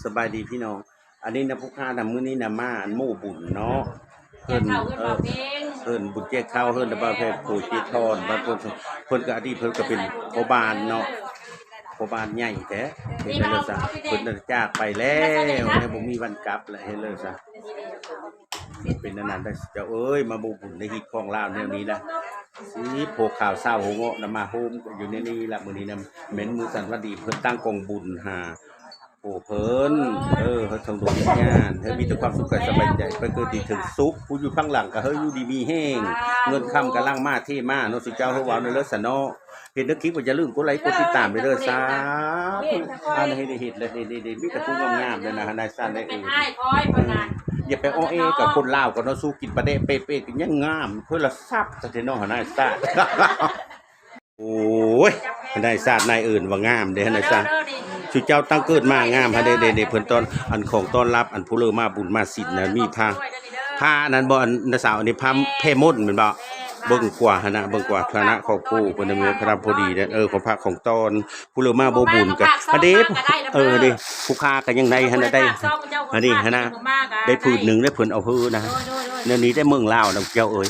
ສະບາຍດີພີ່ນ້ອງ ອັນນີ້ນະ ພວກຂ້ານະ ມື້ນີ້ນະ ມາອັນໝູ່ບຸນເນາະ ເພິ່ນ ແຈກເຂົ້າເຮືອນ ເອີ ເພິ່ນບຸນແຈກເຂົ້າເຮືອນນະ ບ່າວແພດ ໂພເຈທອນ ບ້ານເພິ່ນ ເພິ່ນກໍອະດີດເພິ່ນກໍເປັນພໍ່ບ້ານເນາະ ພໍ່ບ້ານໃຫຍ່ແທ້ ເຮັດແລ້ວຊະ ເພິ່ນຈາກໄປແລ້ວ ແລ້ວບໍ່ມີວັນກັບແລ້ວ ເຮັດແລ້ວຊະ ເປັນອັນນັ້ນໄດ້ເຈົ້າເອີຍ ມາໝູ່ບຸນໄດ້ຮີດຄອງລາວແນວນີ້ລະ ສິບຫົກຂາວຊາວຫົວເງາະນະ ມາໂຮມກັນຢູ່ໃນນີ້ລະ ມື້ນີ້ນະ ແມ່ນມື້ສັນວັນດີ ເພິ່ນຕັ້ງກອງບຸນຫາ ໂອ້ ເພິ່ນ ເອີ ເຮີ້ຍ ທັງດວງວິນຍານ ເຮີ້ຍ ມີແຕ່ຄວາມສຸກກາຍສະບາຍໃຈ ໄປເກີດດີເຖິງສຸກ ຜູ້ຢູ່ທາງຫຼັງກໍເຮີ້ຍ ຢູ່ດີມີແຮງ ເງິນຄຳກໍຫຼັ່ງມາເທມາເນາະ ສຸເຈົ້າເຮີ້ຍ ເວົ້າແນວເລີດຊະເນາະ ເຫັນໃນຄລິບກໍຢ່າລືມກົດໄລກົດຕິດຕາມໄປເດີ ສາທຸ ອັນໃຫ້ໄດ້ເຮັດແລ້ວ ນີ້ໆ ມີແຕ່ຜູ້ງາມໆ ເດີນະ ນາຍຊານນາຍເອີນ ຢ່າໄປອໍແອກັບຄົນລາວກໍເນາະ ສູ້ກິນປາແດກເປະໆ ກໍຍັງງາມ ໂທລະສັບຊະເທເນາະ ນາຍຊານ. ໂອ້ຍ ນາຍຊາດນາຍເອີນວ່າງາມເດ້ ນາຍຊາດ ຊຸເຈົ້າຕັ້ງເກີດມາງາມຫັ້ນເດ້ ເດ້ ເດ້ ເພິ່ນຕ້ອນ ອັນຂອງຕ້ອນຮັບ ອັນຜູ້ເລີມາບຸນມາສິນນະ ມີຜ້າ ຜ້າອັນນັ້ນບໍ່ ອັນນ້າສາວ ອັນນີ້ຜ້າແຜ່ມົນແມ່ນບໍ່? ເບິ່ງກວ່າຫັ້ນນະ ເບິ່ງກວ່າ ຖານະຄອບຄົວເພິ່ນນະ ມີພະນຳພໍດີເດ້ ເອີ ຂອງພະຂອງຕ້ອນ ຜູ້ເລີມາບໍ່ບຸນກະ ອັນເດ້ ເອີ ເດ້ ຜູ້ຄ້າກະຍັງໄດ້ຫັ້ນນະ ໄດ້ ອັນນີ້ຫັ້ນນະ ໄດ້ຜືນໜຶ່ງ ໄດ້ເພິ່ນເອົາເຮີນະ ແນວນີ້ໄດ້ເມືອງລາວນະ ເຈົ້າເອີຍ.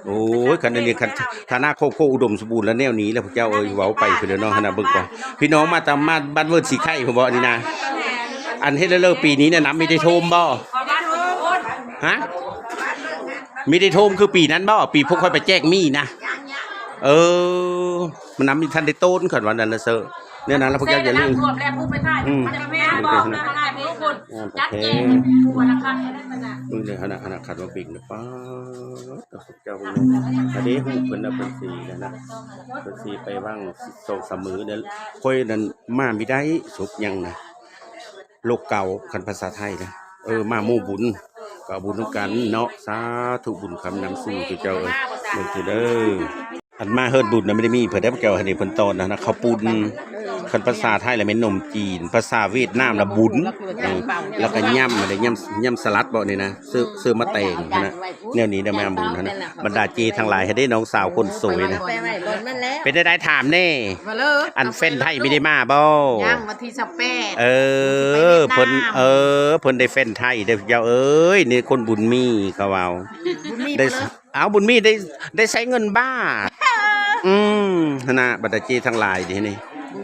ໂອ້ຍ ຄັນອັນນີ້ ຄັນຖານະຄອບຄົວອຸດົມສົມບູນແລ້ວແນວນີ້ແຫຼະ ພວກເຈົ້າເອີຍ ເວົ້າໄປພຸ້ນແຫຼະເນາະ ຫັ້ນນະ ເບິ່ງກ່ອນ ພີ່ນ້ອງມາຕາມ ມາບ້ານເວີນສີໄຂ່ພຸ້ນບໍ່ ອັນນີ້ນະ ອັນເຮັດແລ້ວປີນີ້ນະ ນ້ຳມີໄດ້ຖ້ວມບໍ່? ຮະ ມີໄດ້ຖ້ວມຄືປີນັ້ນບໍ່? ປີພວກຂ້ອຍໄປແຈກໝີ່ນະ ເອີ ມັນນ້ຳມີທັນໄດ້ໂຕນ ຄັນວ່ານັ້ນນະເຊີ ແນວນັ້ນລະ ພວກເຈົ້າຢ່າລືມ ອືມ ຈັດແຈງ ເບິ່ງເດີ ຫັ້ນນະ ຫັ້ນນະ ຄັນວ່າປີນີ້ ປາດ ເຈົ້າເບິ່ງເດີ ອັນນີ້ຮູບເພິ່ນນະ ເພິ່ນຊິນັ້ນນະ ເພິ່ນຊິໄປຫວ່າງສອງສາມມື້ເດີ ຂ້ອຍນັ້ນມາບໍ່ໄດ້ສົບຫຍັງນະ ໂລກເກົ່າ ຄັນພາສາໄທນະ ເອີ ມາໝູ່ບຸນ ກໍເອົາບຸນນຳກັນເນາະ ສາທຸ ບຸນຄຳນຳສູ່ເຈົ້າເອີຍ ເບິ່ງເດີ ອັນມາເຮືອນບຸນນະ ບໍ່ໄດ້ມີເພິ່ນເດ້ ພວກເຈົ້າ ອັນນີ້ເພິ່ນຕ້ອນນະ ເຂົ້າປຸ້ນ ຄັນພາສາໄທລະແມ່ນໜົມຈີນ ພາສາຫວຽດນາມລະບຸນ ເອີ ແລ້ວກໍຫຍ້ຳ ຫຍ້ຳ ຫຍ້ຳສະຫຼັດບໍ່ນີ້ນະ ເສີມ ເສີມມາແຕ່ງນະ ແນວນີ້ໄດ້ມາບຸນຫັ້ນນະ ບັນດາເຈທັງຫຼາຍ ໃຫ້ໄດ້ນ້ອງສາວຄົນສວຍນະ ເປັນໄດ໋ ຖາມແດ່ ອັນແຟນໄທມີໄດ້ມາບໍ່? ຍັງ ວັນທີຊາວແປດ ເອີ ເພິ່ນ ເອີ ເພິ່ນໄດ້ແຟນໄທເດ້ ເຈົ້າເອີຍ ນີ້ຄົນບຸນມີ ເຂົາເວົ້າ ບຸນມີ ໄດ້ ເອີ ເອົາ ບຸນມີໄດ້ ໄດ້ໃຊ້ເງິນບາດ ອືມ ຫັ້ນນະ ບັນດາເຈທັງຫຼາຍເດນີ້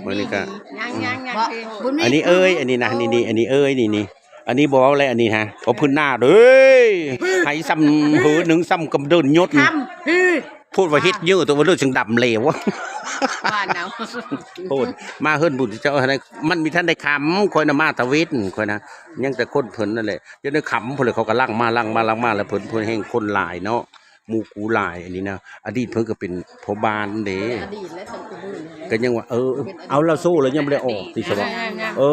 ມື້ນີ້ກໍ ຍັງ ອືມ ຍັງ ຍັງ ບໍ່ ບຸນມີ ອັນນີ້ເອີຍ ອັນນີ້ນະ ນີ້ໆ ອັນນີ້ເອີຍ ນີ້ໆ ອັນນີ້ບໍ່ເວົ້າແລ້ວ ອັນນີ້ຮະ ເອົາພື້ນໜ້າເດີ ໃຫ້ສ່ຳເຫີໜຶ່ງ ສ່ຳກຳເດີນຍົດ ໂພດວ່າເຮັດເຍີະ ແຕ່ວ່າເລືອດຈັ່ງດຳແຫຼວ ໂພດ ມາເຮືອນບຸນເຈົ້າຫັ້ນນະ ມັນມີທັນໄດ້ຄ່ຳ ຂ້ອຍນະມາຕາເວັນ ຂ້ອຍນະ ຍັງແຕ່ຄົນເພິ່ນນັ້ນແຫຼະ ຈົນໄດ້ຄ່ຳພຸ້ນແຫຼະ ເຂົາກໍຫຼັ່ງມາ ຫຼັ່ງມາ ຫຼັ່ງມາ ແລ້ວເພິ່ນ ເພິ່ນແຮ່ງຄົນຫຼາຍເນາະ ໝູ່ກູຫຼາຍ ອັນນີ້ນະ ອະດີດເພິ່ນກໍເປັນພໍ່ບ້ານເດ້ ອະດີດແລະ ກໍຍັງວ່າ ເອີ ເອົາລາວໂຊແລ້ວຍັງບໍ່ໄດ້ອອກຕິ ສະບະ ເອີ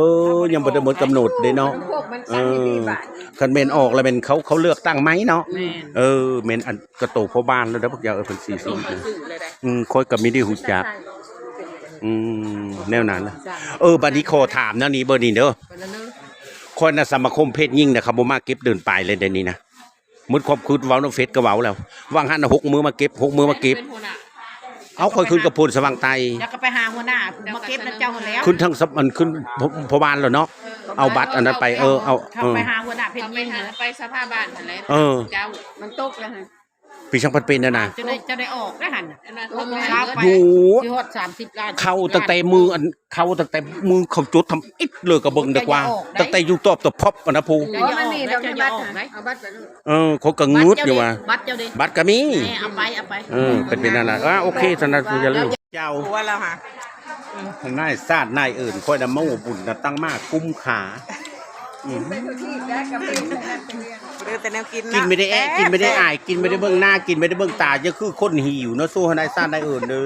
ຍັງບໍ່ໄດ້ໝົດກຳນົດເດ້ເນາະ ເອີ ຄັນແມ່ນອອກແລ້ວແມ່ນເຂົາ ເຂົາເລືອກຕັ້ງໃໝ່ເນາະ ເອີ ແມ່ນ ອັນ ກະໂຕພໍ່ບ້ານແລ້ວເດີພວກເຈົ້າ ເອີ ເພິ່ນເສຍຊີວິດ ອືມ ຂ້ອຍກໍມີໄດ້ຮູ້ຈັກ ອືມ ແນວນັ້ນລະ ເອີ ບັດນີ້ຂໍຖາມແນວນີ້ເບິ່ງນີ້ເດີ ຂ້ອຍນະ ສະມາຄົມເພດຍິງນະ ເຂົາບໍ່ມາເກັບເດືອນປາຍແລ້ວ ດຽວນີ້ນະ ໝົດຄວາມຄິດ ເວົ້ານຳເຟສກໍເວົ້າແລ້ວ ຫວ່າງຫັ້ນນະ ຫົກມື້ມາເກັບ ຫົກມື້ມາເກັບ ເອົາ ຂ້ອຍຂຶ້ນກັບໂພນສະຫວ່າງໃຕ້ ແລ້ວກໍໄປຫາຫົວໜ້າ ມາເກັບນຳເຈົ້າຫັ້ນແຫຼ້ວ ຂຶ້ນທາງ ອັນ ຂຶ້ນ ພໍ່ບ້ານແລ້ວເນາະ ເອີ ເອົາບັດອັນນັ້ນໄປ ເອີ ເອີ ເອົາ ເຮົາໄປຫາຫົວໜ້າເພດຍິງ ເອີ ໄປສະພາບ້ານຫັ້ນແຫຼະ ເອີ ເຈົ້າ ມັນຕົກແລ້ວຫັ້ນ ປີສອງພັນເປັນນັ້ນນະ ເຈົ້າໄດ້ ເຈົ້າໄດ້ອອກໄດ້ຫັ້ນ ຢູ່ ຊິຮອດສາມສິບລ້ານ ເຂົ້າຕັ້ງແຕ່ມື້ ອັນ ເຂົ້າຕັ້ງແຕ່ມື້ເຂົາຈົດທຳອິດເລີຍ ກໍເບິ່ງດີກວ່າ ຕັ້ງແຕ່ຢູ່ຕອບຕະພັບອັນນະ ຜູ້ ເຈົ້າຢ່າອອກໄດ໋ ເຈົ້າຢ່າອອກໄດ໋ ເອີ ຂ້ອຍກໍງຶດຢູ່ວ່າ ບັດເຈົ້າເດ້ ບັດກໍມີ ເອີ ເອົາໄປ ເອົາໄປ ເອີ ເປັນ ເປັນນັ້ນລະ ອ່າ ໂອເຄ ຊັ້ນນະ ຢ່າລືມ ເຈົ້າ ນາຍຊາດນາຍເອີນ ຂ້ອຍນະ ມາໂອ້ບຸນນະ ຕັ້ງມາກຸ້ມຂາ ອືມ ບໍ່ໄດ້ແຕ່ແນວກິນ ກິນໄປໄດ້ແອະ ກິນໄປໄດ້ອາຍ ກິນໄປໄດ້ເບິ່ງໜ້າ ກິນໄປໄດ້ເບິ່ງຕາ ຢ່າຄືຄົນຫິວເນາະ ສູ້ຫັ້ນນາຍຊາດນາຍເອີນເດີ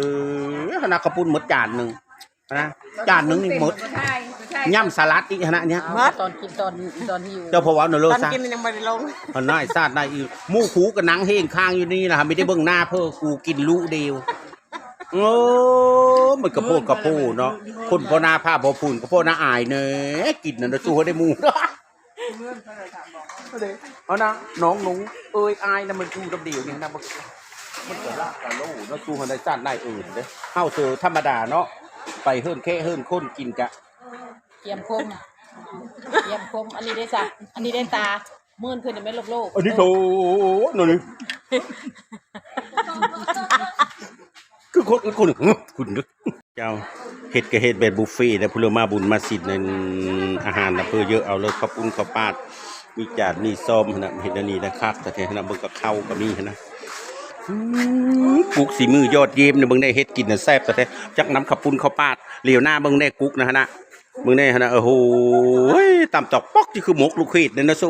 ຫັ້ນນະ ເຂົ້າປຸ້ນໝົດຈານໜຶ່ງ ຫັ້ນນະ ຈານໜຶ່ງນີ້ໝົດ ຍຳສະຫຼັດອີກຫັ້ນນະ ເນຍ ຕອນກິນ ຕອນ ຕອນຫິວ ເຈົ້າ ເພາະວ່າເນາະ ຕອນກິນຍັງບໍ່ໄດ້ລົງ ຫັ້ນນາຍຊາດນາຍເອີນ ໝູ່ຄູກໍນັ່ງເຮງຄາງຢູ່ນີ້ລະ ໄມ່ໄດ້ເບິ່ງໜ້າເພິ່ນ ກູກິນລຸເດວ ໂອ້ ມັນກະໂພດກະໂພເນາະ ຄົນພໍໜ້າພາບໍ່ພຸ້ນ ກະພໍໜ້າອາຍແດ່ ກິນນັ້ນນະ ສູ້ໃຫ້ໄດ້ໝູ່ ເອົານະ ນ້ອງໜູເອີຍ ອາຍນະ ມັນຢູ່ນຳດຽວນີ້ນະ ມັນກະລາກກະໂລເນາະ ສູ້ໃຫ້ໄດ້ຊາດນາຍເອີນເດ້ ເຮົາເຊີທຳມະດາເນາະ ໄປເຮືອນແຂກເຮືອນຄົນກິນກະ ກຽມຄົມ ຢ້ຽມຄົມ ອັນນີ້ເດ້ຊະ ອັນນີ້ເດ້ຕາ ມື່ນຂຶ້ນແມ່ນໂລກໆ ອັນນີ້ໂຕ ອັນນີ້ ຄືຄົນອື່ນຄົນ ຫຶ ຄຸນເດີ ເຈົ້າ ເຮັດກໍເຮັດແບບບຸບເຟແລ້ວ ຜູ້ລາມາບຸນມາສິນນັ້ນ ອາຫານນະເພີເຢີະ ເອົາເລີຍ ເຂົ້າປຸ້ນເຂົ້າປາດ ມີຈານມີຊອມຫັ້ນນະ ເຮັດແນວນີ້ນະ ຄັກແທ້ໆນະ ເບິ່ງກໍເຂົ້າກໍມີຫັ້ນນະ ອືມ ກຸກສີມືຍອດຢ້ຽມນະ ເບິ່ງແດ່ ເຮັດກິນນະແຊບແທ້ໆ ຈັກນຳເຂົ້າປຸ້ນເຂົ້າປາດ ຫຼຽວໜ້າເບິ່ງແດ່ ກຸກນະຫັ້ນນະ ເບິ່ງແດ່ຫັ້ນນະ ໂອ້ໂຫ ຕຳຕອກປອກ ຄືໝົກລູກເຂດນັ້ນນະສູ.